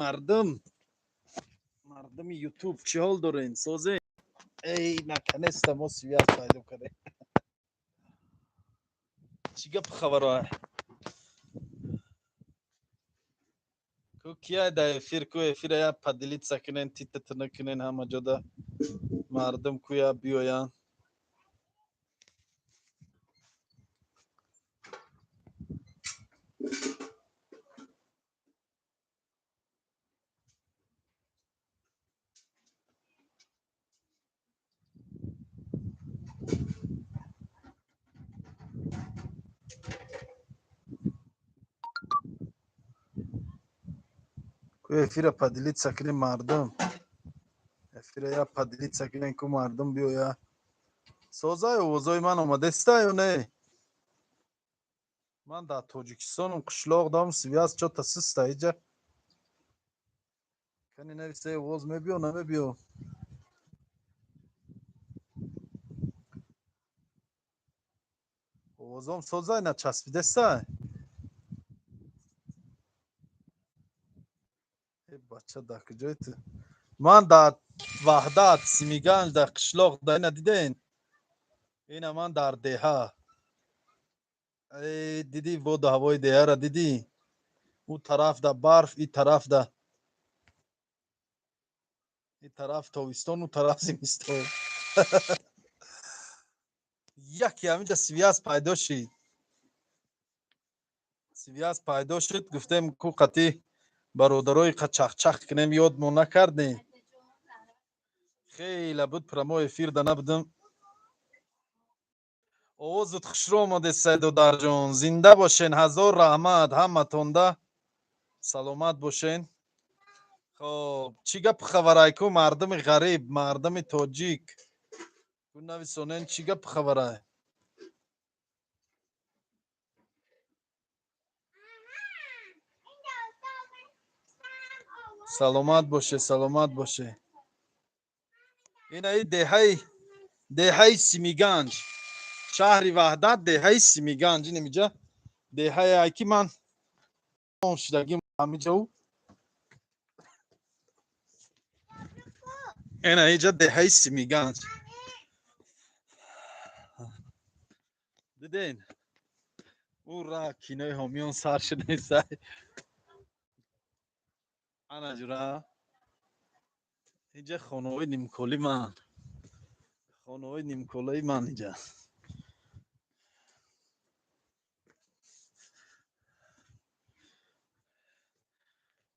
Мардум, мардуми Ютуб, чӣ ҳол дорен? Созе? Эй, наконец-то мо связь пайдо кардем. Чӣ гап, хабаро? Ку кияй дар эфир? Ку эфира я поделиться кунен, титатна кунен, ҳама ҷода мардум куя биёянд. Ку эфира поделиться кунем, мардум, эфира я поделиться кунем, ку мардум биёя. Созай, овозои ман омадеста ё не? Ман дар Тоҷикистонам, қишлоқ дам, связь чота систа иҷа. Кани нависа, овоз мебиё, намебиё? Овозом созай, начаспидеста? Э, бача, дар куҷои ту? Ман дар Ваҳдат, Симиганҷ, дар қишлоқ. Да ина диден, ина ман дар деҳа. Э, дидӣ, боду ҳавои деҳара дидӣ? Ӯ тараф да барф, и тараф да, и тараф тобистон, ӯ тараф зимистон. Яке ҳаминҷа связь пайдо шид, связь пайдо шуд, гуфтем, ку қатӣ бародарои чахчах кунем. Ёдмо накардем, хеле буд прямой эфир да набудам. Овозут хушрӯ омадед, Сайдодарҷон, зинда бошен, ҳазор раҳмат ҳаматонда, саломат бошен. Хоб, чӣ гап, хабарай? Ку мардуми ғариб, мардуми тоҷик, ку нависонен, чӣ гап, хабарай? Саломат боше, саломат боше. Инаи деҳаи Симиганҷ, шаҳри Ваҳдат, деҳаи Симиганҷ. Инамиҷа деҳае ки ман шудагим ҳамиҷау. Ина иҷа деҳаи Симиганҷ, диден? Ура, кинои ҳомиён сар шудесай. Ана ҷура, инҷа хонаҳои нимколи ман, хонаҳои нимколаи ман инҷа.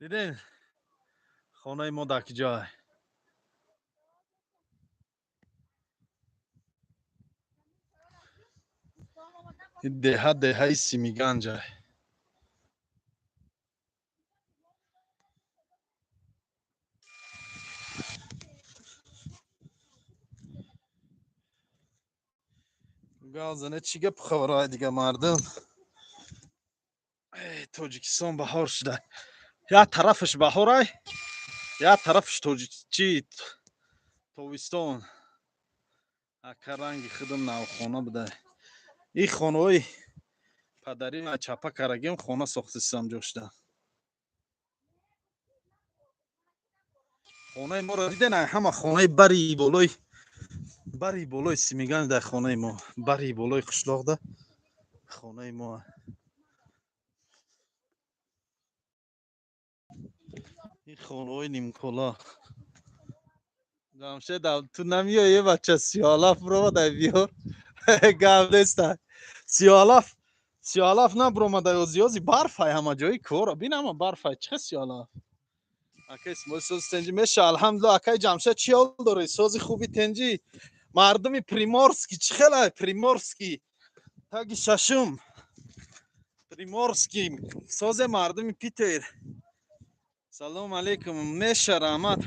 Диден, хонаи мо дар киҷой? Деҳа, деҳаи Симиганҷай. Гап зане, чӣ гап, хабарҳои дига, мардум? Тоҷикистон баҳор шуда. Як тарафаш баҳорай, як тарафаш чи, тобистон. Ака, ранги худам навхона буда. Ин хонаҳои падари ма чапа карагем, хона сохтисам ҷошта. Хонаи моро диден? Ҳама хонаи бари болои, бари болои Симиган дар хонаи мо, бари болои қишлоқда хонаи мо. Ин хонаҳои нимкола. Ҷамшед, ту намиёи, бача? Сиёалаф биромадай, биёр, гап неста. Сиёалаф, сиёалаф набиромадай. Озиёзи барфай, ҳама ҷои кора бин, ҳама барфай. Чӣ сиёалаф? Ака Исмоил, сози, тенҷи? Меша, алҳамдулилла. Акаи Ҷамшед, чӣ ҳол дорӣ? Сози, хуби, тенҷи? Мардуми Приморский чӣ хелай? Приморский таги шашум, Приморский созе. Мардуми Питер, салом алейкум. Меша, раҳмат.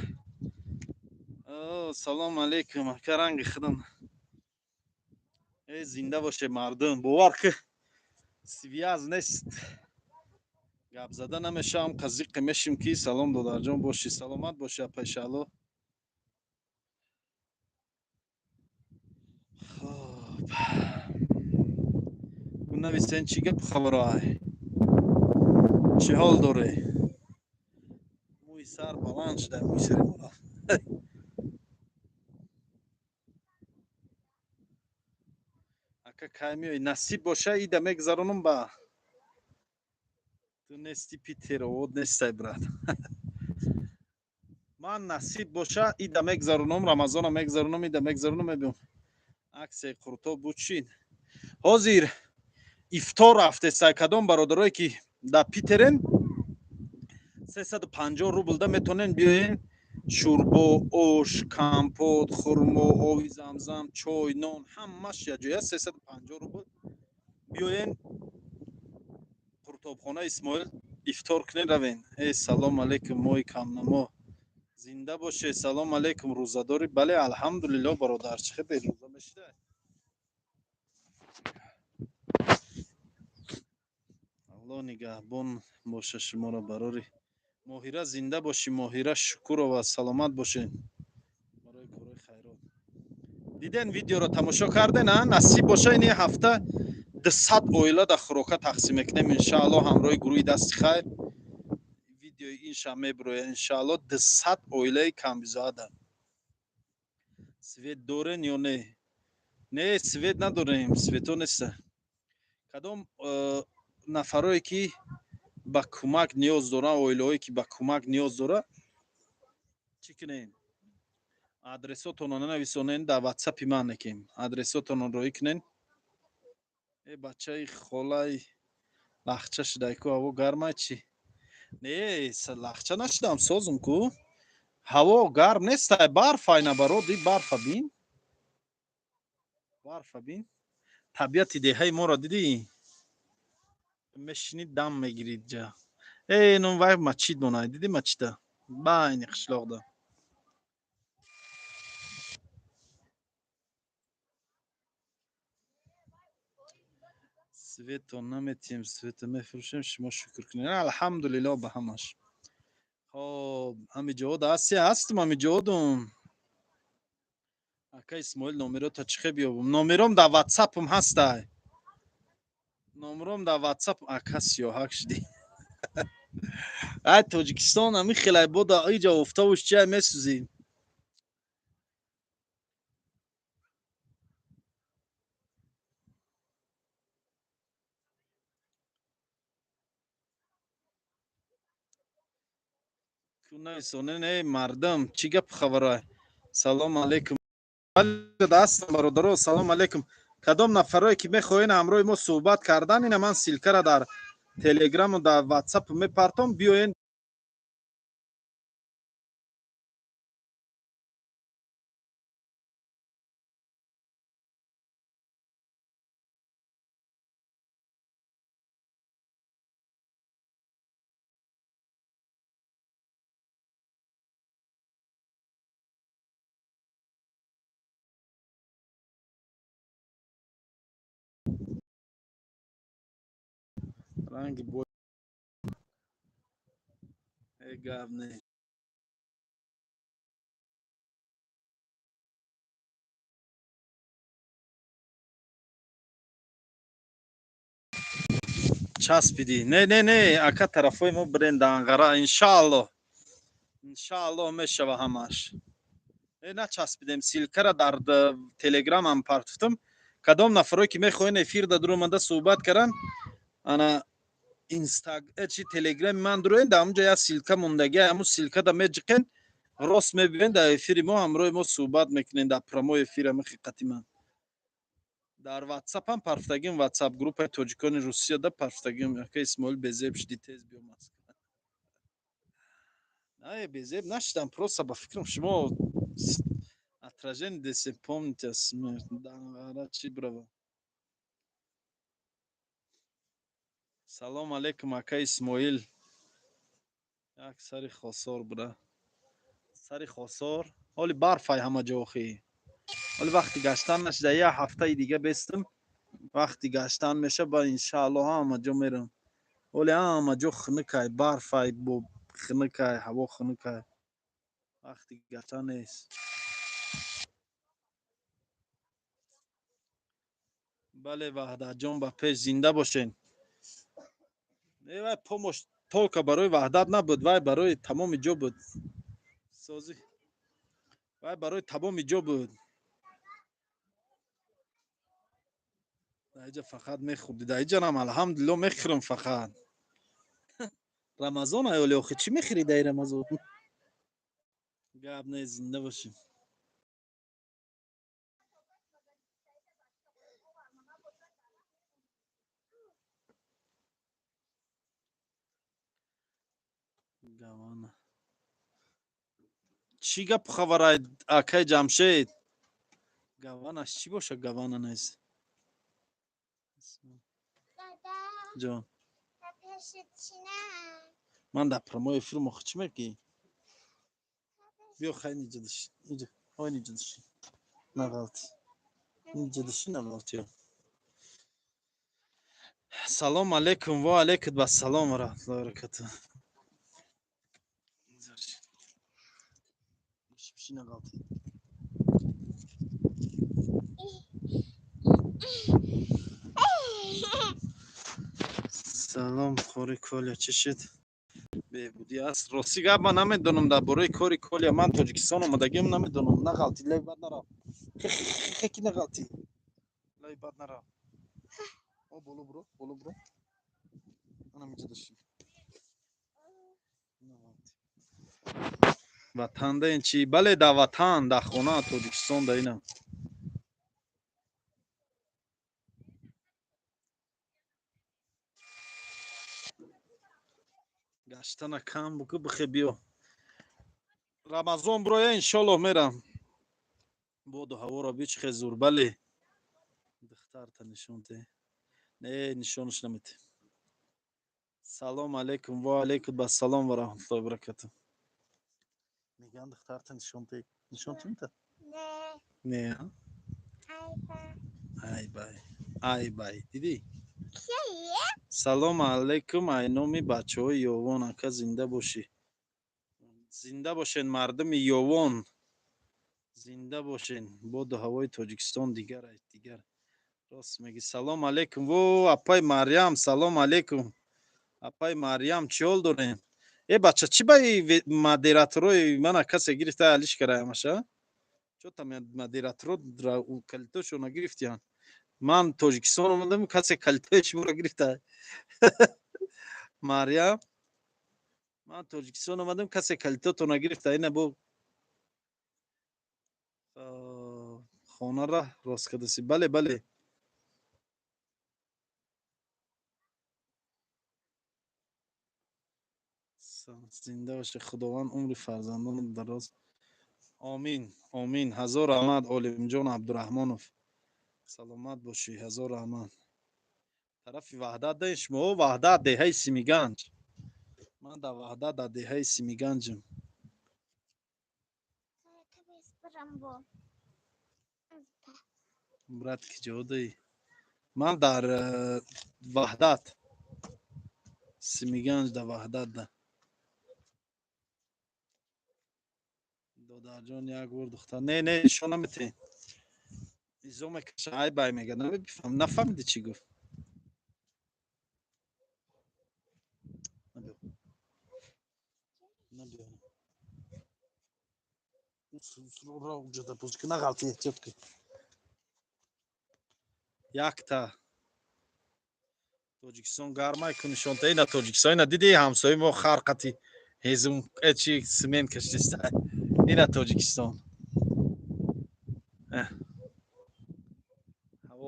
Салом алейкум, ака, ранги худам. Э, зинда боше, мардум. Бовар ки, связь нест, гап зада намешавам, қазиқе мешим ки. Салом, додарҷон, бошӣ, саломат бошӣ, апа, иншаалло. Хоб, нависен, чӣ гап, хабароай, чӣ ҳол дорӣ? Мӯи сар баланд шуда, мӯи сари мора. Ака, кай меои? Насиб боша, ида мегзаронам. Ба ту нести, Питер овод нестай, брат. Ман, насиб боша, ида мегзаронам, Рамазона мегзаронам, ида мегзаронам, мебиём. Аксияи қуртоб буд, чӣ? Ҳозир ифтор рафтеса. Кадом бародарое ки дар Питерен, 350 рублда метонен биёен. Шӯрбо, ош, компот, хурмо, оби замзам, чой, нон, ҳамаш якҷоя 350 рубл. Биёен қуртобхона Исмоил, ифтор кунен, равен. Э, салом алейкум, мои камнамо, зинда боше. Салом алейкум, рӯзадорӣ? Бале, алҳамдулилло, бародар. Чӣ хел рӯза мешида? Алло нигаҳбон боша шуморо. Барори Моҳира, зинда бошӣ. Моҳира Шукурова, саломат бошед. Барои корҳои хайрот диден, видеоро тамошо карден, а? Насиб боша, ин ҳафта 200 оила дар хӯрока тақсим мекунем, иншаалло, ҳамроҳи гурӯҳи Дасти хайр. Видеои инша мебироя, иншаалло. 200 оилаи камбизоада. Свет дорен ё не? Не, свет надорем, свето неста. Кадом нафарое ки ба кӯмак ниёз доранд, оилаҳое ки ба кӯмак ниёз дорад, чӣ кунем? Адресотонро нанависонен, дар Ватсапи ман некем, адресотонро роӣ кунен. Э, бачаи холай лахча шудай ку, ҳаво гармай чӣ? Не, лахча нашудам, созум ку. Ҳаво гарм нестай, барфай, набаро ди, барфа бин, барфа бин. Табиати деҳаи моро дидӣ? Мешинӣ, дам мегирид ҷа. Э, ну вай мачид монай, дидӣ мачида байни қишлоқда? Свето наметиҳем, света мефурӯшем, шумо шукр кунед. Алҳамдулилло ба ҳамаш. Хоб, ҳамиҷода ҳасти? Ҳастум, ҳамиҷодум. Ака Исмоил, номерота чӣ хел биёбум? Номером дар Ватсапам ҳастай, номером дар Ватсап. Ака, сиёҳак шудӣ. Ай, Тоҷикистон ҳами хелай бода, иҷа офтобуш чия, месӯзӣ. Кунависонен, эй мардам, чӣ гап хабара? Салом алейкум, ҳастам, бародаро, салом алейкум. Кадом нафарое ки мехоҳен ҳамроҳи мо суҳбат кардан, ина ман ссылкара дар Телеграму дар Ватсап мепартом, биёен. Ранги бо гап не. Часпидӣ? Не, не, не, ака, тарафҳои мо бирен, Данғара, иншаалло, иншаалло, мешава ҳамаш. Э, начаспидем, ссылкара дар Телеграмам партуфтам. Кадом нафарое ки мехоҳен эфир да дуромада суҳбат каран, ана Инстаг чи Телеграми ман дуроен, дар ҳамунҷо як ссылка мондагӣ, ҳамун ссылкада меҷиқен, рост мебиёен, дар эфири мо ҳамроҳи мо суҳбат мекунен, дар прямой эфир ҳами хиқати ман. Дар Ватсапам парфтагим, Ватсап группаи тоҷикони Русияда парфтагим. Ака Исмоил, безеб шуди, тез биё Москва. Не, безеб нашудам, просто ба фикрам шумо отражение десе, помните, Данғара чӣ брава. Салом алейкум, ака Исмоил. Як сари хосор буда, сари хосор. Ҳоли барфай ҳама ҷо охи, ҳоли вақти гаштан нашуда. Як ҳафтаи дига бестам, вақти гаштан меша, ба иншаалло ҳама ҷо мерам. Ҳоли ҳама ҷо хунукай, барфай, бо хунукай, ҳаво хунукай, вақти гаштан нест. Бале, Ваҳдатҷон, ба пеш, зинда бошен. Вай помош. Только барои Ваҳдат набуд, вай барои тамоми ҷо буд. Созӣ вай барои тамоми ҷо буд. Дар иҷа фақат мехӯрдӣ, дар иҷарам алҳамдулилло мехӯрам фақат. Рамазон аёли, охи чӣ мехӯрӣ дар Рамазон? Гап не, зинда бошӣ. Гавана. Чӣ гапу хабарай, акай Ҷамшед? Гаванаш чӣ боша, гавана нест. Ҷон. Ман дар прямой эфир охи чӣ мегӯӣ? Биё хай, ниҷа диши. Иҷа, ой, ниҷа диши. Нағалти. Ниҷа диши, нағалти. Салом алейкум, ва алейкум ассалом ва раҳматуллоҳи ва баракатуҳ. Биши, нағалти. Салом, кори Коля чӣ шуд? Беҳбудӣ аст. Рости гап, ман намедонам дар бораи кори Коля. Ман Тоҷикистон омадагиам, намедонам. Нағалти, лай бад нарав. Хе, ки нағалти. Лай бад нарав. О, боло буро, боло буро. Анам иҷа доши. Нағалти. Ватанда ин чӣ? Бале, дар ватан, дар хона, Тоҷикистон, да инам. Гаштана кам буку, бихе биё. Рамазон бироя, иншоллоҳ мерам. Боду ҳаворо би, чӣ хел зур, бале. Духтарта нишон те. Не, нишонаш наметем. Салом алейкум, ва алейкум ассалом ва раҳматуллоҳи ва баракатуҳ. Мегӯянд, духтарта нишон те. Нишон тимта? Не. Не, а? Ай бай. Ай бай. Дидӣ? Салом алейкум, ай номи бачаҳои Ёвон, ака, зинда бошӣ. Зинда бошен, мардуми Ёвон. Зинда бошен. Боду ҳавои Тоҷикистон дигар ай, дигар. Рост мегӣ. Салом алейкум. Во, апай Марьям, салом алейкум. Апай Марьям, чӣ ҳол дорем? Э, бача, чӣ ба модераторои мана касе гирифта алиш караямаша? Чё там модераторо калитошона гирифтиян? Ман Тоҷикистон омадам, касе калитои шуморо гирифта. Марьям, ман Тоҷикистон омадам, касе калитотона гирифта. Ина бо хонара рост кардасӣ. Бале, бале. Зинда бошед, Худованд умри фарзандонро дароз. Омин, омин. Ҳазор раҳмат, Олимҷон Абдураҳмонов. Саломат бошӣ, ҳазор раҳмат. Тарафи Ваҳдат даин шумо? Ваҳдат, деҳаи Симиганҷ. Ман дар Ваҳдат, дар деҳаи Симиганҷам. Брат, ки ҷо даӣ? Ман дар Ваҳдат. Симиганҷ, дар Ваҳдат да. Додарҷон, як бор духтар. Не, не, нишон наметем. Изо мекаша, ай бай мега. Намефаҳм, нафаҳмиди чӣ гуфт? Набиё. Набиё. Уҷада бозӣ кун, нағалти, эҳтиёт кун. Якта. Тоҷикистон гармай кун, нишонта. Ина Тоҷикистон, ина диди, ҳамсояи мо харқати ҳезум чи смен кашиста. Ина Тоҷикистон.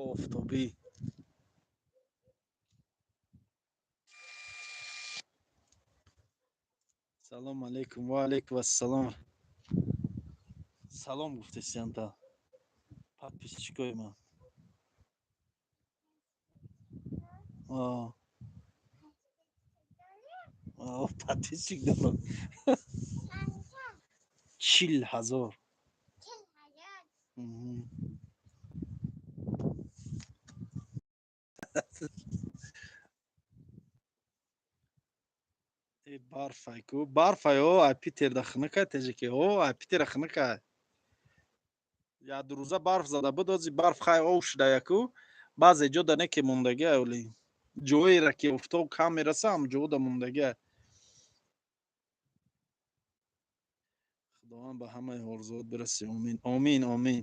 Ҳаво офтобӣ. Салом алейкум, ва алейкум ассалом. Салом гуфтесиянта. Подписчикои ман. Подписчик дорам. 40 000. 40 000. Э, барфай ку, барфай, о, ай Питер да хунукай, тежеки, о, ай Питера хунукай. Як ду рӯза барф зада буд, ози барф хай ов шуда яку, баъзе ҷо да неке мондагӣ, оли. Ҷоеро ки офтоб кам мераса, ҳам ҷода мондагӣ. Худованд ба ҳамаи орзуот бирасӣ. Омин, омин, омин.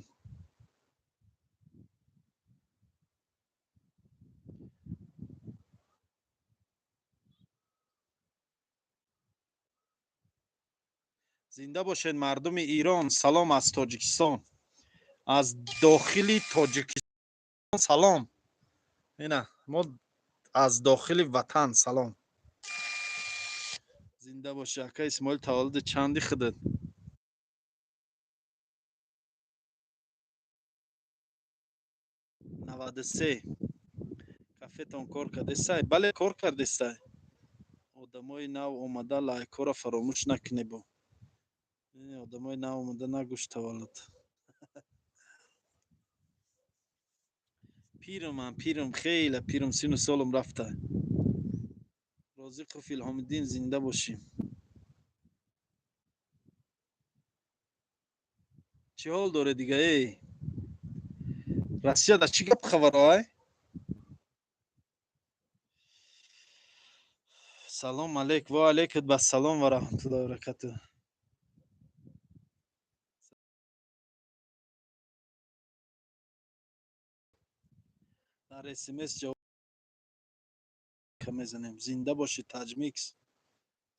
Зинда бошед, мардуми Ирон. Салом аз Тоҷикистон, аз дохили Тоҷикистон салом. Ина мо аз дохили ватан салом. Зинда бошӣ, ака Исмоил. Таваллуди чанди худат? 93. Кафетон кор кардесай? Бале, кор кардесай. Одамои нав омада, лайкҳоро фаромӯш накунебо. Одамои нав омада, нагӯш таваллуд. Пирум ман, пирум, хеле пирум, сину солум рафта. Розиқов Илҳомиддин, зинда бошӣ. Чӣ ҳол доре дига? Эй, Россия дар чӣ гап хабарай? Салом алейк. Ва алейкум бассалом ва раҳматуллоҳи ва баракатуҳ. Дар СМС ҷавоб мезанем. Зинда бошӣ, Таҷмикс,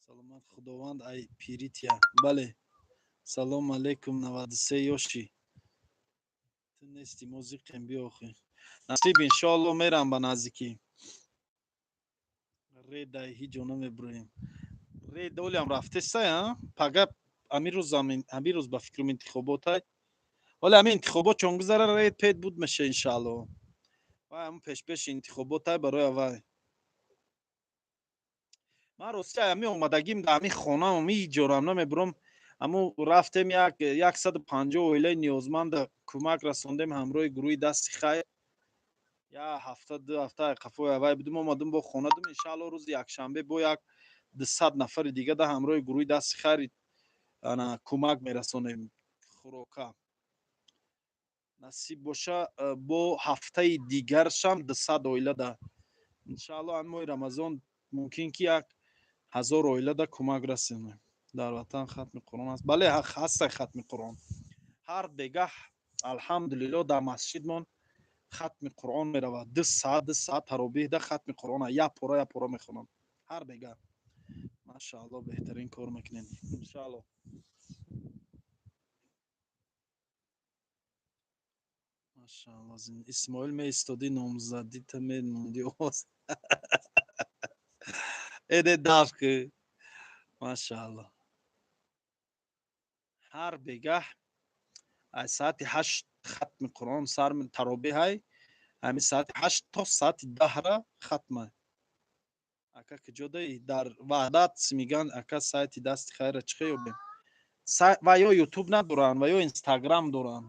саломат. Худованд ай пирития. Бале. Салом алейкум. 93 ёшӣ ту нести, мо зиқем. Биёхи, насиб, иншоалло, мерам ба наздикӣ. Редай ҳиҷо намебурем. Ред олиам рафтесай. А пага ҳамин рӯз, ҳамин рӯз, ба фикрам, интихоботай. Ҳоле ҳамин интихобот чон гузара, ред пед буд меша, иншаалло. Вай ҳамн пешпеши интихоботай. Барои авай ман рости ҳамин омадагим дар ҳамин хонаам ҳиҷорам намебурам. Аммо рафтем, як 150 оилаи ниёзманда кӯмак расондем ҳамроҳи гурӯҳи Дасти хайр. Як ҳафта, 2 ҳафта қафои авай будум, омадум, бо хона дум. Иншаалло, рӯзи якшанбе бо як 200 нафари дига да ҳамроҳи гурӯҳи Дасти хайр кӯмак мерасонем, хӯрока. Насиб боша, бо ҳафтаи дигаршам 200 оила да, иншаалло, ҳамин моҳи Рамазон мумкин ки 1000 оила да кӯмак расонем. Дар ватан хатми Қуръон аст? Бале, ҳастай хатми Қуръон. Ҳар бегаҳ, алҳамдулилло, дар масҷидмон хатми Қуръон меравад. 2 саат, 2 саат таробиҳда хатми Қуръон, як пора, як пора мехонам ҳар бегаҳ. Машаалло, беҳтарин кор мекунем, иншаалло. Машаалло. Исмоил, меистодӣ, номзадита мемондӣ. Овоз эде даф ки. Машаалло, ҳар бегаҳ аз соати 8 хатми Қуръон сар, таробиҳай, ҳамин соати 8 то соати 10-ра хатма. Ака, куҷодаи? Дар Ваҳдат меган. Ака, сайти Дасти хайра чӣ ёбем? Ва ё Ютуб надоранд, ва ё Инстаграм доранд.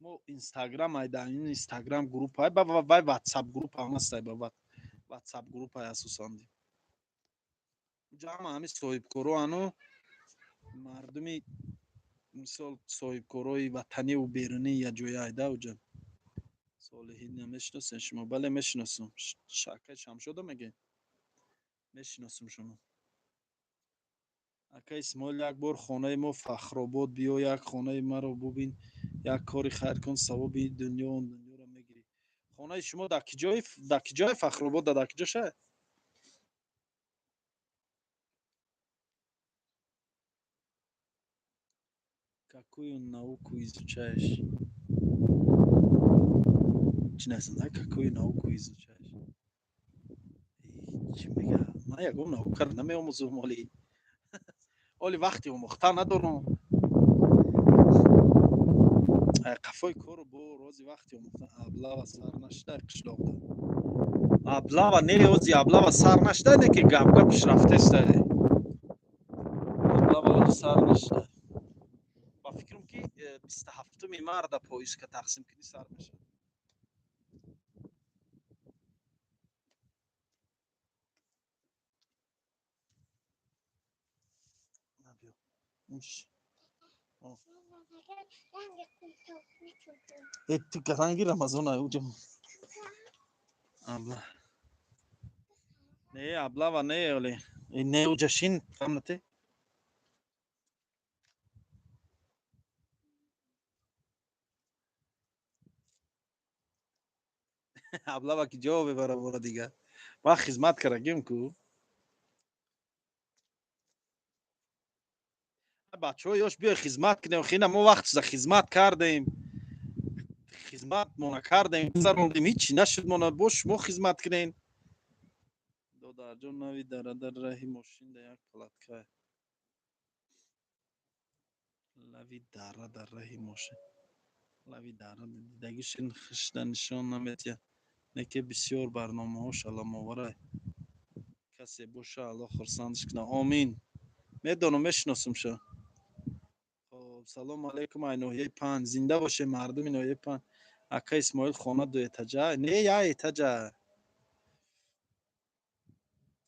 Мо Инстаграм айда, Инстаграм группа вай, Ватсап группа ҳам ҳастай. Ба Ватсап группа асосан ҷамъ ҳами соҳибкоро ану мардуми, мисол, соҳибкорои ватаниву берунӣ якҷоя айда уҷа. Солиҳина мешиносен шумо? Бале, мешиносам. Акаи Шамшода мегӯед? Мешиносам шумо. Ака Исмоил, як бор хонаи мо Фахробод биё, як хонаи маро бубин, як кори хайр кун, савоби дунё он дунёро мегирӣ. Хонаи шумо дар ки ҷои, дар ки ҷои Фахробод, дар ки ҷо ша? Какую науку изучаешь? Чӣ нависанд? Какую науку изучаешь? Чӣ мега? Ман ягон наука ро намеомӯзам. Оли вақти омӯхта надорам. Қафои кору бо рози вақти омӯхта. Облава сар нашуда қишлоқда? Облава не, ози облава сар нашуда, не ки гапгапш рафтеста. Облава ози сар нашуда. Ба фикрам, ки 27-уми марда поиска тақсим кунӣ, сар мешавад. Биё. Уш. Э, ту ранги Рамазон ай уҷа. Абла. Не, облава не, оле. Не, уҷа шин, камнате. Аблава ки ҷо мебара бора дига. Ман хизмат кардагим ку. Бачаҳо ёш биёй хизмат кунем. Хина мо вақт за хизмат кардем. Хизмат мона кардем, гузарондем, ҳичи нашуд мона, бо шумо хизмат кунем. Додарҷон, нави дара дар раҳи мошин да як палатка. Лави дара дар раҳи мошин. Лави дара дидагишин хишда нишон наметия. Не ки бисёр барномаҳо шаламоварай. Касе боша, Аллоҳ хурсандш кунад. Омин. Медонам, мешиносумша. Хоб, салом алейкум, ай ноҳияи панҷ. Зинда боше мардуми ноҳияи панҷ. Ака Исмоил, хона ду этажа? Не, як этажа.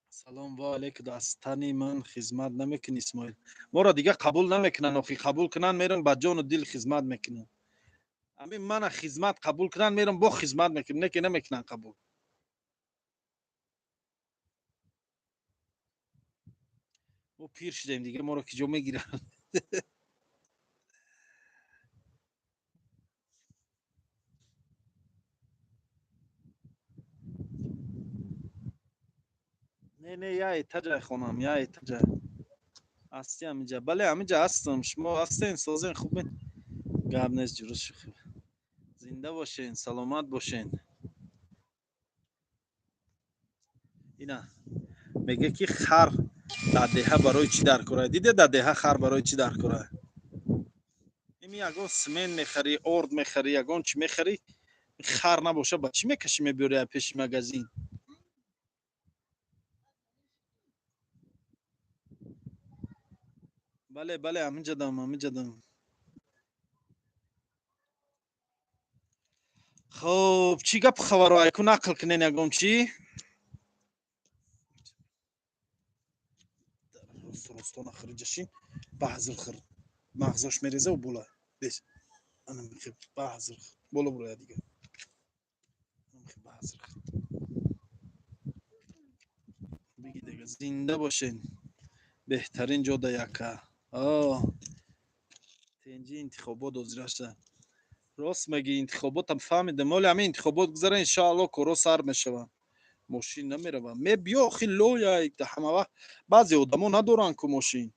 Салом ва алейкум. Аз тани ман хизмат намекунӣ, Исмоил. Моро дига қабул намекунанд, охи қабул кунанд, мерам ба ҷону дил хизмат мекунам. Ҳамин мана хизмат қабул кунанд, мерам бо хизмат мекунам, не ки намекунанд қабул. Мо пир шудем, дига моро ки ҷо мегиранд? Не, не, як этажа хонам, як этажа. Ҳастӣ ҳаминҷа? Бале, ҳаминҷа ҳастам. Шумо ҳастен, созен, хубен? Гап нест, ҷурус шухӣ. Зинда бошен, саломат бошен. Ина меге ки хар дар деҳа барои чӣ дар кора? Диде дар деҳа хар барои чӣ дар кора? Ими ягон смен мехарӣ, орд мехарӣ, ягон чӣ мехарӣ, хар набоша ба чӣ мекашӣ мебиёри аз пеши магазин? Бале, бале, ҳаминҷа дам, ҳаминҷа дам. Хоб, чӣ гапу хабаро айку нақл кунен ягон чӣ? Ростона хириҷашин, баъзир хир мағзош мереза боло. Бес. Ана мехе баъзир хир. Боло буроя дига. Мехе баъзир хир. Биги дига, зинда бошен. Беҳтарин ҷо да яка. Тенҷи интихобот ҳозираша. Рост мегӣ, интихоботам фаҳмидем. Оли ҳамин интихобот гузара, иншоалло коро сар мешаванд. Мошин намераванд. Мебиё охи лоя ҳама вақт баъзе одамо надоранд ку мошин.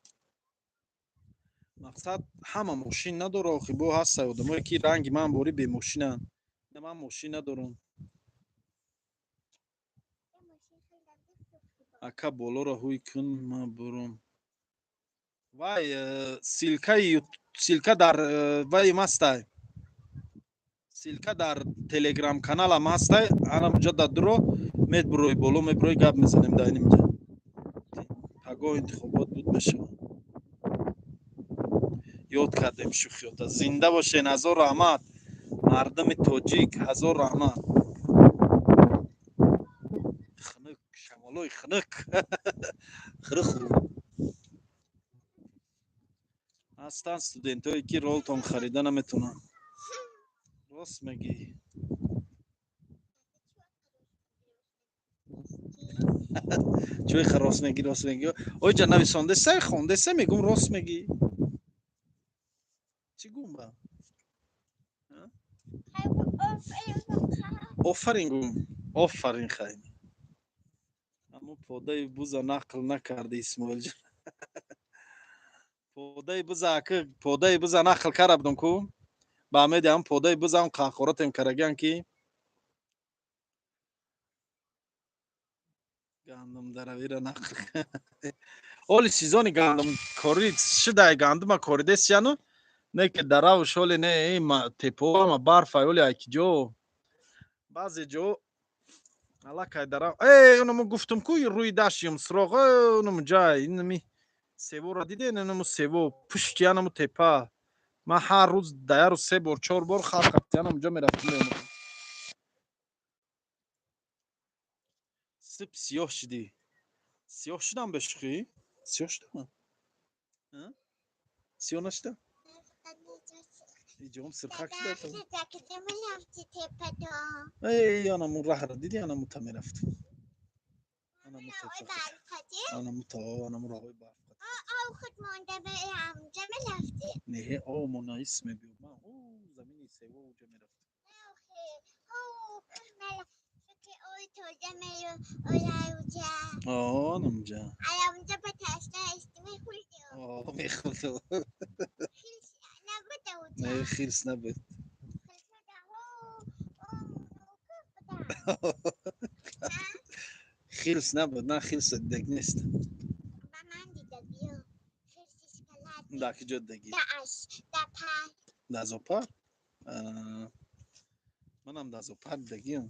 Мақсад ҳама мошин надора охи, бо ҳаста одамое ки ранги ман бори бемошинанд. Ман мошин надорам. Ака, болоро ҳуй кун, ман бурам. Вай, ссылкаи ссылка дар вай мастай. Ссылка дар телеграм каналам ҳастай. Ана муҷа дар дуро мебурои боло, мебурои, гап мезанем дар инҷа. Пагоҳ интихобот буд мешавад. Ёд кардем шӯхиёта. Зинда бошен, ҳазор раҳмат. Мардуми тоҷик, ҳазор раҳмат. Хунук, шамолои хунук. Хунук. Ҳастанд студентое ки ролтон харида наметавонанд. Рост мегӣ. Чӯй рост мегӣ, рост мегӣ. Оҷа нависондеса, хондеса, мегум рост мегӣ. Чӣ гум ба? Офарин гум. Офарин хайми. Аммо подаи буза нақл накарди, Исмоилҷон. Подаи буза ака, подаи буза нақл карда будам ку? Ба амеди ҳам подаи бузам қаҳқоратем карагиан ки гандумдаравиро нақл. Оли сезони гандумкорӣ шудай, гандума коридесияну не ки даравш оли не тепоама барфай оли айки ҷо баъзе ҷо аллакай дарав э унаму гуфтум ку, рӯи дашт юмсроғ унаму ҷай инами севора диден, инаму сево пушти анаму тепа. Ман ҳар рӯз да як рӯз се бор, чор бор халқ янам ҷо мерафтам, меомадам. Сип сиёҳ шудӣ. Сиёҳ шудам бе шӯхӣ? Сиёҳ шудам? Сиёҳ нашудам? Иҷом сирхак шуда. Эй, анаму раҳра дидӣ, анаму та мерафтам. Анаму тепа. Анаму та, анаму раҳои барф. Не, о, монаис мебиёд. Ман замини сево уҷа мерафтам. Намҷа мехӯрд. Не, хирс набуд. Хирс набуд, на, хирс дег нест. Дар ки ҷо дидагӣ? Дар зоопарк? Манам дар зоопарк дидагиам.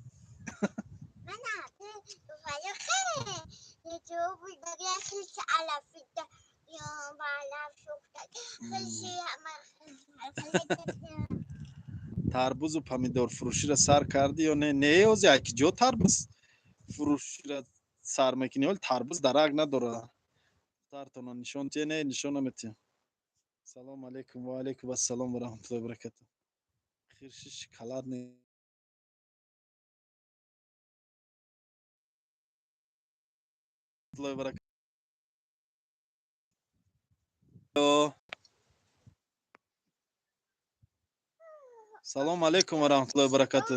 Тарбузу помидорфурӯширо сар кардӣ ё не? Не, ози ай ки ҷо тарбуз фурӯширо сар мекунӣ? Оли тарбуз дарак надорад. Духтартона нишон тия? Не, нишон наметиҳам. Салому алайкум. Ва алайкум ассалом ва раҳматуллоҳи баракату. Хирши шоколадный. Баракату. Салому алайкум ва раҳматуллоҳи баракату.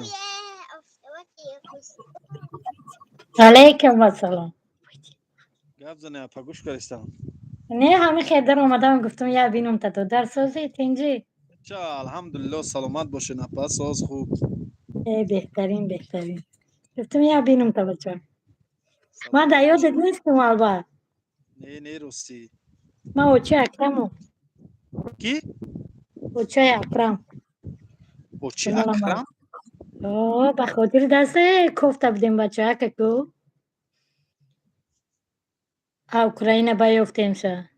Алайкум ассалом. Гап зане, апа, гӯш каристам. Не, ҳамин хел омадам, гуфтам, я бинам та додар, созӣ, тинҷӣ? Ча, алҳамдулилло, саломат бошед, апа, соз, хуб. Э, беҳтарин, беҳтарин. Гуфтам, я бинам та, бача. Ман дар ёдат нестам, албат. Не, не, ростӣ. Ман очаи Акраму. Ки? Очаи Акрам. Очи Акрам? О, ба хотири дасте кофта будем, бача, акаку. А Украина ба ёфтемша.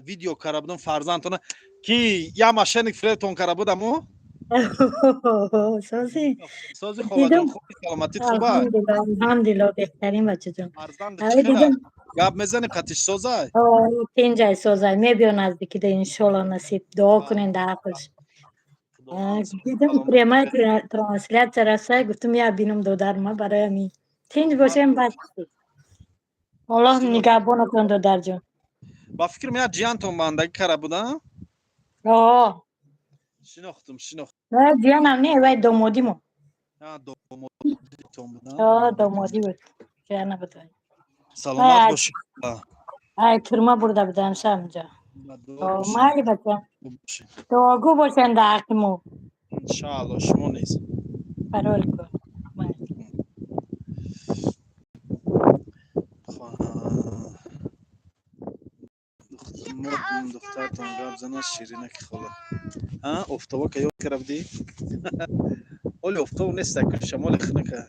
Видео кара будам фарзандтона, ки я мошенник фиребтон кара будам ӯ? Сози. Сози, холаҷон, хуби, саломатит хуба? Алҳамдулилло, беҳтарин, бачаҷон. Фарзанд гап мезани, қатиш созай? Тинҷай, созай, мебиё наздикида, иншолло, насиб. Дуо кунен дар ҳаққаш. Дидам, прямая трансляция расай, гуфтам, я бинам додарма, барои ҳамин. Тинҷ бошем, бас. Аллоҳ нигаҳбонатон, додарҷон. Ба фикрам, як ҷиянтон бандагӣ кара буда? О. Шинохтум, шинохтум. Ҷиянам не, вай домодимо. Домодитон буда? Домодӣ буд, ҷияна буд. Саломат бошед. Ай тюрьма бурда будам ша ҳамҷа. Майли, бача, дуогӯ бошен дар ҳаққи мо. Иншаалло, шумо низ. Парол кун. Духтартон гап занад, ширинаки хола. Офтоба ка ёд кара будӣ? Оли офтоб нест, шамоли хинака.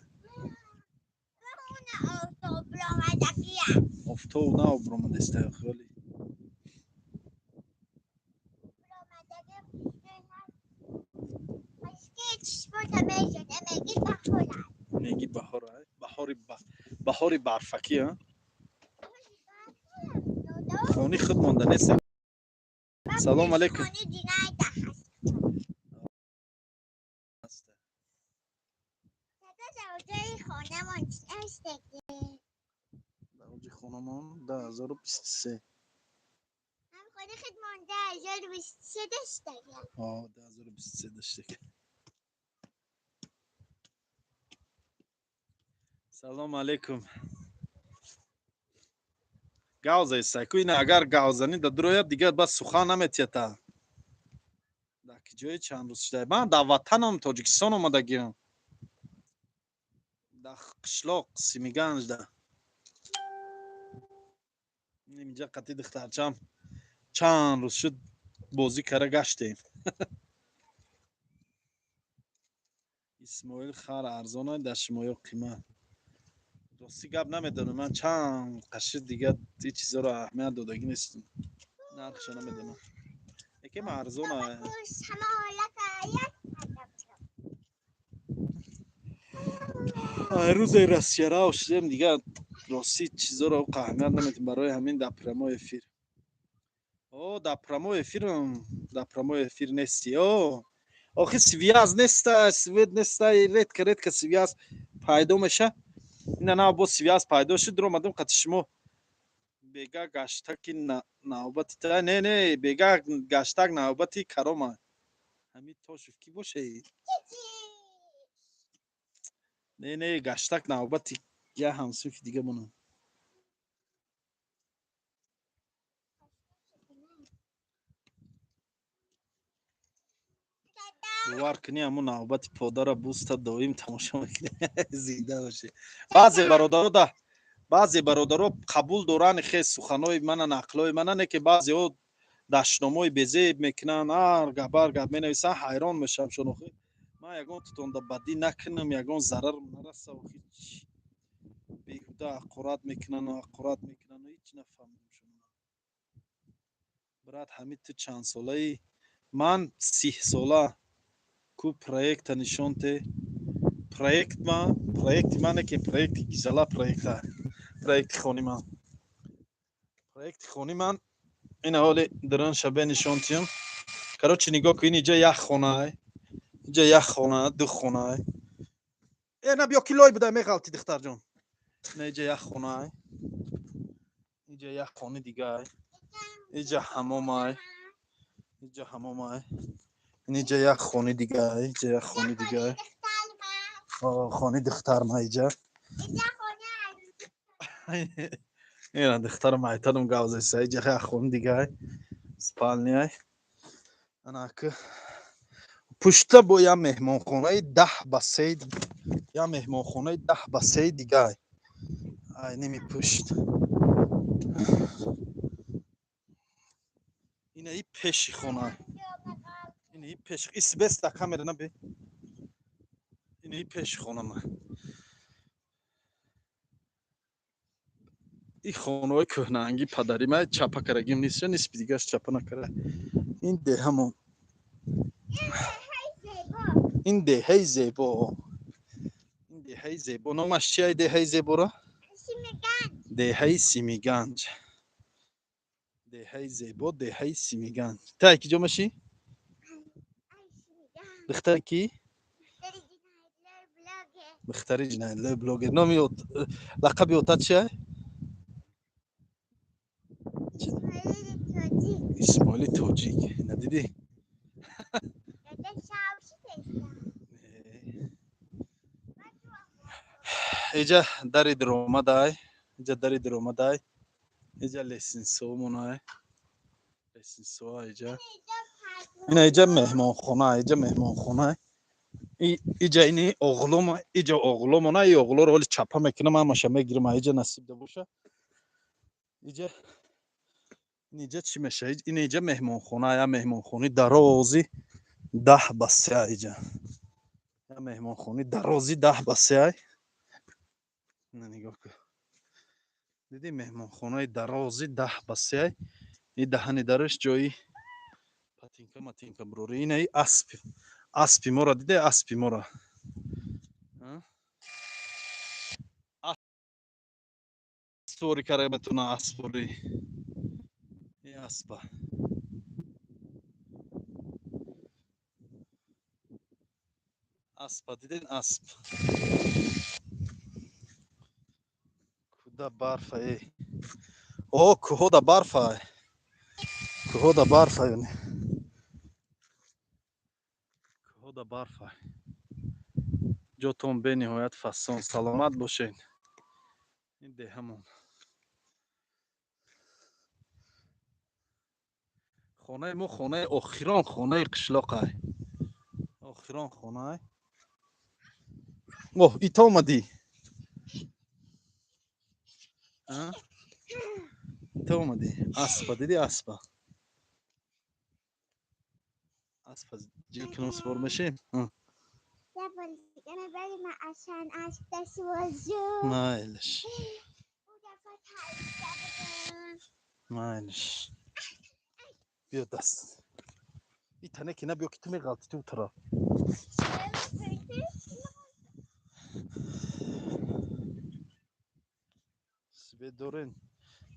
Офтоб на обромадеста оли. Меги баҳор, баҳори, баҳори барфакӣ. Хони худ монда нест. Салом алейкум. Дароҷи хонамон 2023. 2023 доштек. Салом алейкум. Гавзаисайку ина, агар гавзанӣ да дурояд, дигар бас сухан наметията. Дар ки ҷое чанд рӯз шуда, ман дар ватанам Тоҷикистон омадагиам, дар қишлоқ Симиганҷда. Инҷа қати духтарчам чанд рӯз шуд, бозӣ кара гаштем. Исмоил, хар арзона дар шумоё қимат? Рости гап, намедонам. Ман чанд қашид, дигар ҳеҷ чизоро аҳамият додагӣ нестам, нархша намедонам, якем арзона. Рӯзе Россиярао шудем, дигар рости чизоро аҳамият наметем. Барои ҳамин дар прямой эфир, о, дар прямой эфир, дар прямой эфир нести. О, охи связь неста, свет неста, редко редко связь пайдо меша. Ина нав бо связь пайдо шуд, омадам қати шумо. Бега гаштаки навбати та, не, не, бега гаштак навбати карома. Ҳамин Тошев ки боше? Не, не, гаштак навбати я ҳамсинфи дига монам. Бовар кунӣ, ҳамун навбати подара буста доим тамошо мекунӣ. Зинда бошӣ. Баъзе бародаро қабул доранд хе суханои мана, нақлҳои мана, не ки баъзеҳо дашномҳои безеб мекунанд, ҳар гап, ҳар гап менависанд, ҳайрон мешавам шон. Охи, ман ягон тутонда бадӣ накунам, ягон зарар нараса, охи беҳуда ҳақорат мекунану ҳақорат мекунану ҳеҷ нафаҳмидам шумо. Брат, ҳамин ту чандсолаӣ? Ман 30 сола. Ку проекта нишон те. Проект ма, проекти мане ки проекти гизала, проекта, проекти хони ман, проекти хони ман ина ҳоли дрон шабе нишон тиём. Короче, нигоҳ кун, иҷа як хонай, иҷа як хона, ду хонай. Э, на, биё ки лой буда, меғалти, духтарҷон. На, иҷа як хонай, иҷа як хони дигай, иҷа ҳамомай, иҷа ҳамомай, иҷа як хони дигай, иҷа як хони дигай, хони духтарма иҷа. Ина духтарам айтадам гавзеса. Иҷа як хони дигай, спальня й. Анаки пушта бо як меҳмонхонаи 10 ба 3, як меҳмонхонаи 10 ба 3 дигай ай ними пушт. Инаи пеши хона, инаи пеш исбеста камера наби, инаи пеши хонама. Ин хонаҳои кӯҳнаанги падари ма чапа карагим нест, нисби дигаш чапа накара. Ин деҳамон, ин деҳаи зебо, ин деҳаи зебо номаш чия? Деҳаи зебора деҳаи Симиганҷ, деҳаи зебо, деҳаи Симиганҷ. Та ки ҷо машӣ, духтари ки? Духтари ҷиноятлои блогер. Номи, лақаби отат чия? Исмоили Тоҷик. Надидӣ? Иҷа дари диромадай, иҷа дари диромадай, иҷа лестница омонай, лестница о иҷа. Ина иҷа меҳмонхона, иҷа меҳмонхона, иҷа ини оғлома, иҷа оғломона. И оғлоро ҳоли чапа мекунам, ҳамаша мегирам иҷа, насиб да боша. Иҷа, иҷа чӣ меша? Ин иҷа меҳмонхона, я меҳмонхонаи дарози 10 ба 3. Иҷа я меҳмонхонаи дарози 10 ба 3. Нигоҳ кун, дидӣ? Меҳмонхонаи дарози 10 ба 3. И даҳани дараш ҷои патинка матинка бурорӣ. Инаи асп, аспи моро диде? Аспи моро аспворӣ кара метавона, аспворӣ. И аспа, аспа диден? Асп куда барфа е? О, кӯҳода барфа, кӯҳода барфа, кӯҳода барфа. Ҷотон бениҳоят фасон, саломат бошед. Ин деҳамон, хонаи мо, хонаи охирон, хонаи қишлоқай, охирон хонаай. Оҳ, ито омадӣ, ито омадӣ. Аспа дидӣ? Аспа, аспа ҷил кунам, сувор мешем. Майлиш, майлиш, биё даст и тане ки на, биё ки ту меғалти ту тараф. Свет дорен?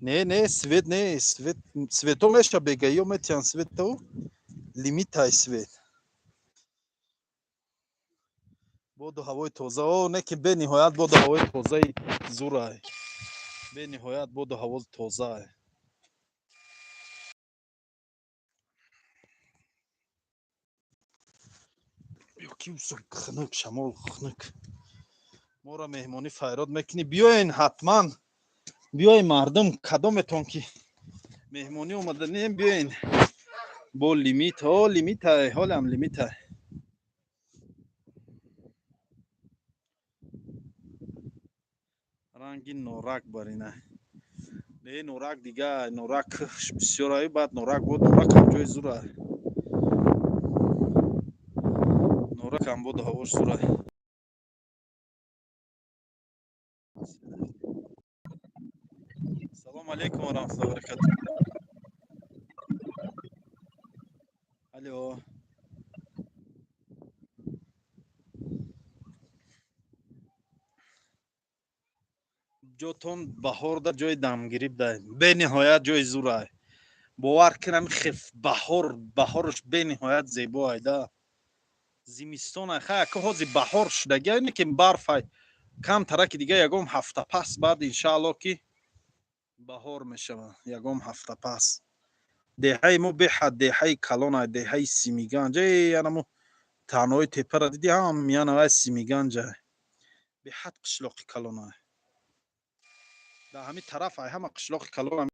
Не, не, свет не, свет, свето меша бега, ё метиан свето, лимитай свет. Боду ҳавои тоза, о, не ки бениҳоят боду ҳавои тозаи зурай, бениҳоят боду ҳаво тозаай. Ки хунук, шамол хунук. Моро меҳмонӣ файрод мекунӣ. Биёен ҳатман. Биёен мардум, кадометон ки меҳмонӣ омаданем, биёен. Бо лимит, ҳо лимитай, ҳолам лимитай. Ранги норак барина. Не, норак дига, норак бисёрай, баъд норак буд, норак ҳам ҷои зура. Норак ҳам буд, ҳавош зура. Салом алейкум ва раҳматуллоҳи ва баракатуҳ. Алло. Ҷотон баҳорда ҷои дамгирӣ дай. Бениҳоят ҷои зурай. Бовар кунам хеф баҳор, баҳорш бениҳоят зебо айда. Зимистон ай, хай ака ҳози баҳор шудагӣ, не ки барф ай. Кам тараки дига ягон ҳафта пас баъд иншааллоҳ ки баҳор мешавад, ягон ҳафта пас. Деҳаи мо беҳад деҳаи калон ай, деҳаи Симиганҷ. Эй, анамо таҳнои тепара дидӣ, ҳам миёна вай Симиганҷ ай. Беҳад қишлоқи калон ай. Дар ҳамин тараф ай ҳама қишлоқи калон.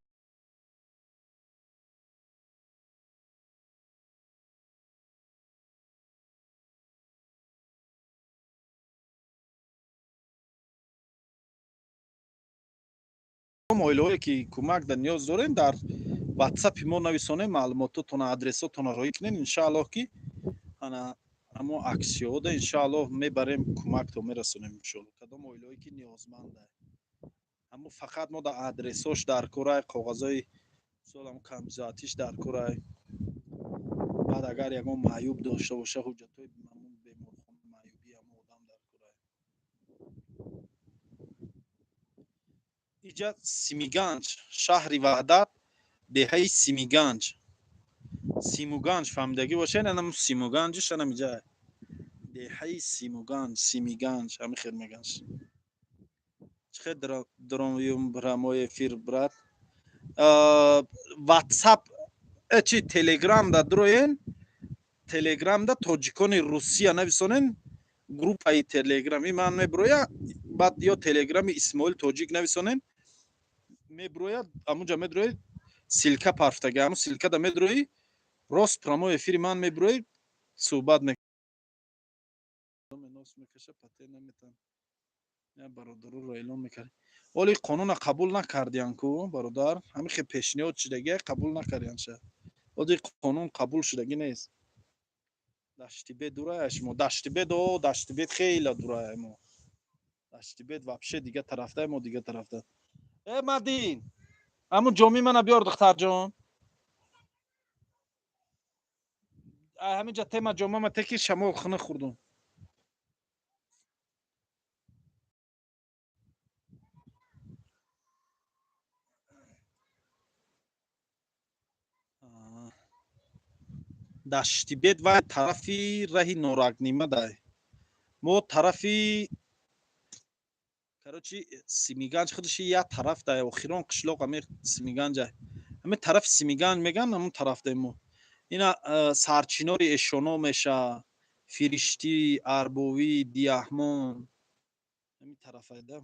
Оилаҳое ки кӯмак дар ниёз дорем, дар ватсапи мо нависонем, маълумототона, адресотона роӣ кунем, иншааллоҳ ки ана ҳамо аксиёда иншааллоҳ мебарем, кӯмакто мерасонем иншоаллоҳ. Кадом оилаҳое ки ниёзманда. Ҳамо фақат мо дар адресош дар корай, коғазои мисол ҳамо камбизоатиш дар корай. Баъд агар ягон маъюб дошта боша, ҳуҷҷатҳои ҳамон беморхона маъюбӣ ҳамо одам дар корай. Иҷа Симиганҷ, шаҳри Ваҳдат, деҳаи Симиганҷ. Симуганҷ фаҳмидагӣ бошед, анам Симуганҷш анам иҷа. Деҳаи Симуганҷ, Симиганҷ, ҳамин хел меганш. Чӣ хел дромюм прямой эфир, брат? Ватсап, чи Телеграм да дроен, Телеграм да тоҷикони Русия нависонен, группаи Телеграми ман меброя, баъд ё Телеграми Исмоил Тоҷик нависонен, меброяд, ҳамунҷа медрои, ссылка парфтага, ҳамун ссылка да медрои, рост прямой эфири ман меброи, суҳбат нос мекаша, патент наметан. Я бародароро эълон мекард. Оли қонуна қабул накардиян ку, бародар, ҳамин хел пешниҳод шудагия қабул накардиян ша. Оли қонун қабул шудагӣ нест. Даштибет дурая шумо, Даштибет, о, Даштибет хеле дурая мо. Даштибет вообще дига тарафта, мо дига тарафта. Э, Мадин, ҳамун ҷоми мана биёр, духтарҷон. Ҳаминҷа тема ҷомама теки шамол хина хӯрдум. Даштибет вай тарафи раҳи Норакнима дай. Мо тарафи, короче, Симиганҷ худаш як тараф дай, охирон қишлоқ ҳами Симиганҷ ай. Ҳами тарафи Симиганҷ меган, ҳамун тараф дай мо. Ина сарчинори эшоно меша, Фириштӣ, Арбовӣ, Диаҳмон. Ҳамин тараф айда.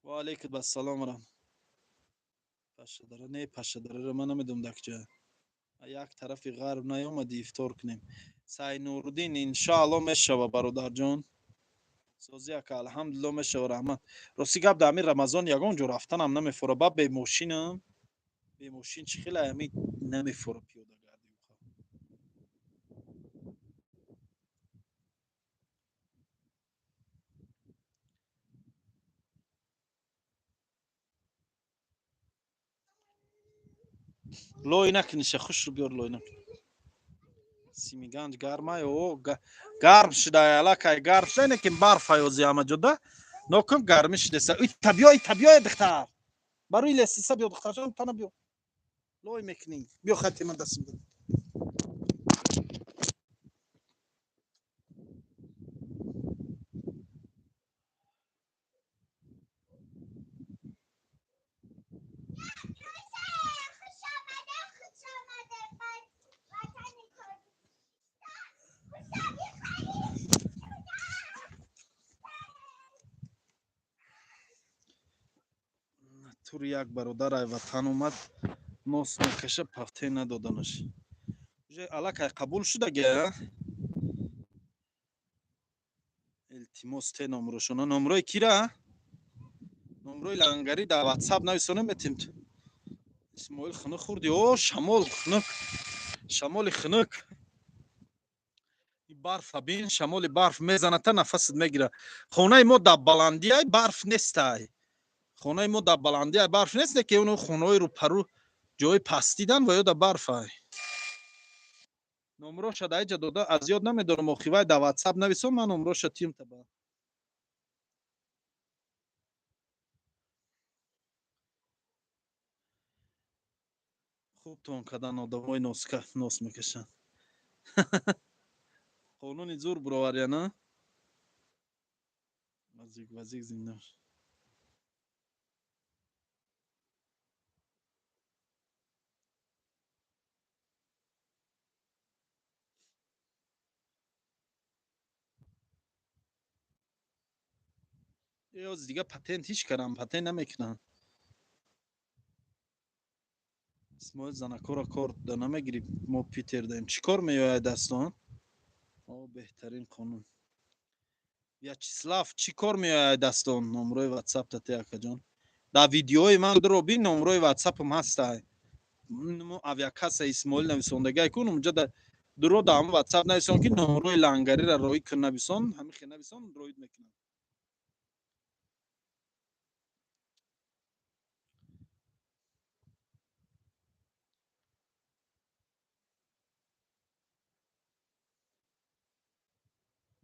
Ва алейкум ассалом ва раҳмат. Пашшадара, не, Пашшадараро ман намедонам дар куҷо. Як тарафи ғарб наёмадӣ ифтор кунем. Сайнуруддин иншааллоҳ мешава, бародарҷон. Сози ака, алҳамдулиллоҳ мешава, раҳмат. Рости гап, дар ҳамин Рамазон ягон ҷо рафтанам намефора. Ба бемошинам, бемошин чӣ хела ҳамин намефора пиёда гардӣ. Лой накуниша, хушрӯ биёр, лой накун. Симиганҷ гармай, о, гарм шудай, аллакай гарм шудай, не ки барф ҳаёзи ҳама ҷода. Нокум гармӣ шудеса. Ита биё, ита биё, духтар. Барои лестница биё, духтарҷон, тана биё. Лой мекунӣ. Биё хати ман дастим бид. Тури як бародар ай ватан омад, нос мекаша, патент надоданаш. Уже аллакай қабул шудага. Илтимос, те номрошона. Номрои кира? Номрои лангари дар Ватсап нависона метим. Исмоил, хунук хӯрди? О, шамол хунук, шамоли хунук. Барфа бин, шамоли барф мезаната, нафасат мегира. Хонаи мо дар баландиай, барф нестай. Хонаи мо дар баландиай, барф нест, не ки оно хонаҳои рӯпарӯ ҷои пастидан ва ё дар барфай. Номроша дар иҷа дода, аз ёд намедорам охи. Вай дар Ватсап нависон, ман номроша тим таба. Хубтон кадан, одамои носка нос мекашанд. Қонуни зур бироваряна. Вазик, вазик, зинда бош. Ёз дига патент ҳеч карам, патент намекунанд. Исмоил, занакора кор да намегирӣ? Мо Питер даем. Чӣ кор меояд дастон? О, беҳтарин қонун. Вячеслав, чӣ кор меояд дастон? Номрои Ватсап тате, акаҷон. Дар видеои ман дуро бин, номрои Ватсапам ҳастай. Авиакасса Исмоил нависондагай кун, унҷа дуро дар ҳамон Ватсап нависон, ки номрои лангариро роӣ кун, нависон, ҳамин хел нависон, роид мекунам.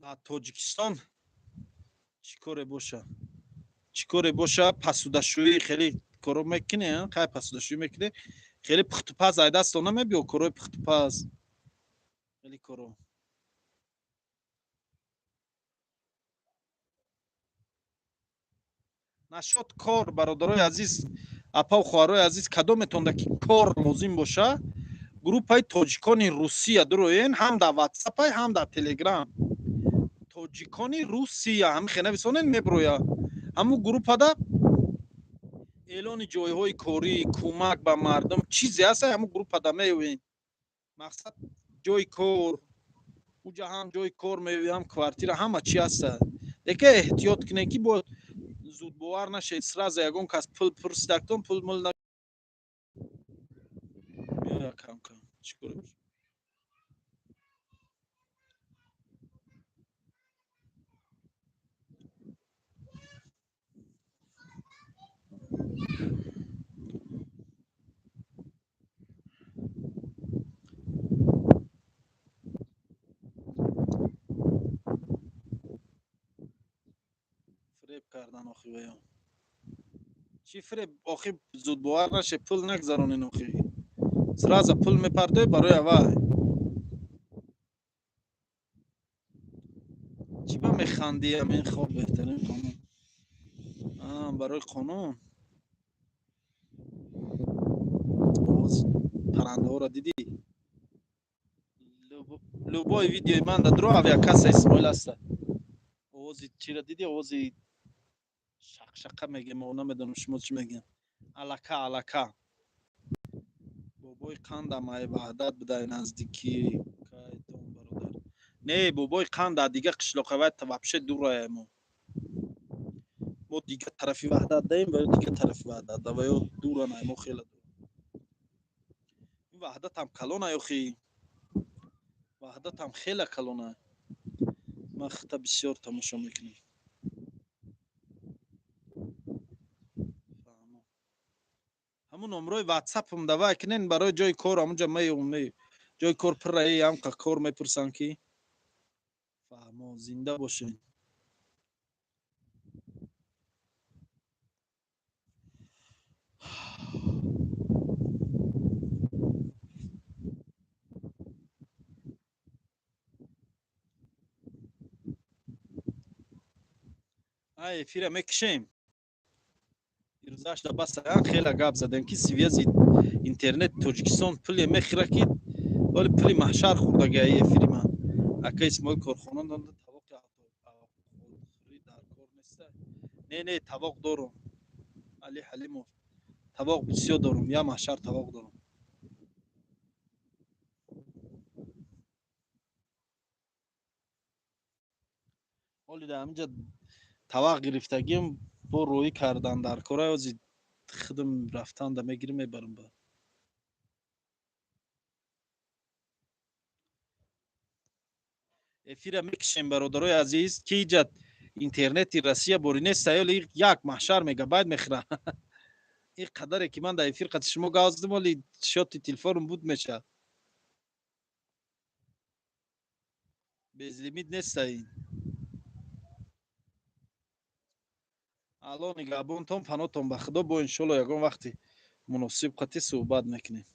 Дар Тоҷикистон чӣ коре боша? Чӣ коре боша? Пасудашӯӣ хеле коро мекунӣ, қай пасудашӯӣ мекунӣ? Хеле пухтупаз ай дастон намебиё, корои пухтупаз, хеле коро. Нашод кор, бародарои азиз, апаву хоҳарои азиз, кадометонда ки кор лозим боша, группаи тоҷикони Русия дуроен, ҳам дар Ватсапай, ҳам дар Телеграм. Тоҷикони Русия ҳами хе нависонен, меброя. Ҳамун группада эълони ҷойҳои корӣ, кӯмак ба мардум, чизе ҳаста, ҳамун группада меёвем. Мақсад, ҷои кор уҷа ҳам ҷои кор меёвӣ, ҳам квартира, ҳама чи ҳаста. Лекин эҳтиёт кунед, ки бояд зудбовар нашед. Сразу ягон кас пул пурсидактон, пул мул меоя кам кам. Чӣ кор боша? Фиреб кардан охи ваё. Чӣ фиреб охи? Зудбовар наше, пул нагзаронен охи. Сразу пул мепардои барои авай. Чӣ ба механдӣ? Амин хоб, беҳтарин қонун барои қонун. Овози паррандаҳоро дидӣ? Любой видеои ман дар дуро авиакасса Исмоил ҳаста. Овози чиро дидӣ? Овози шақшақа мегем, намедонам, шумо чӣ мегем. Алака, алака. Бобои қандам ай Ваҳдат будай, наздикӣ кайтон, бародар? Не, бобои қанд дар дига қишлоқа, вай вообще дурая. Мо дига тарафи Ваҳдат даем ва ё дига тарафи Ваҳдат да, ва ё дуран ай мо, хеле дур. Ин Ваҳдатам калона охи, Ваҳдатам хеле калона. Ман хита бисёр тамошо мекунам. Фаҳмо. Ҳамун номрои Ватсапам давай кунен барои ҷои кор, ҳамунҷа меём. Ҷои кор пурраи, ҳамқа кор мепурсанд, ки фаҳмо. Зинда бошед. Ай, эфира мекушем. Ирӯзашда бас, хеле гап задем, ки связи интернет Тоҷикистон пуле мехӯра, ки вале пули маҳшар хӯрдаги. Эфири ман, ака Исмоил, корхона донда тавоқи хӯрӣ дар кор неста? Не, не, тавоқ дорум. Али Ҳалимов. Тавоқ бисёр дорум, я маҳшар тавоқ дорум. Ҳоли дар ҳаминҷа тавақ гирифтагим, бо рӯӣ кардан дар кора, ози худам рафтан да мегирим, мебарам ба. Эфира мекишем, бародарои азиз, ки иҷа интернети Россия бори нест, оли як маҳшар мегабайт мехӯра. Ин қадаре ки ман дар эфир қати шумо гап задам, оли счёти телефонам буд мешавад. Безлимит нест ин. Алло нигаҳбонтон, панотон ба Худо, бо иншолло ягон вақти муносиб қати суҳбат мекунем.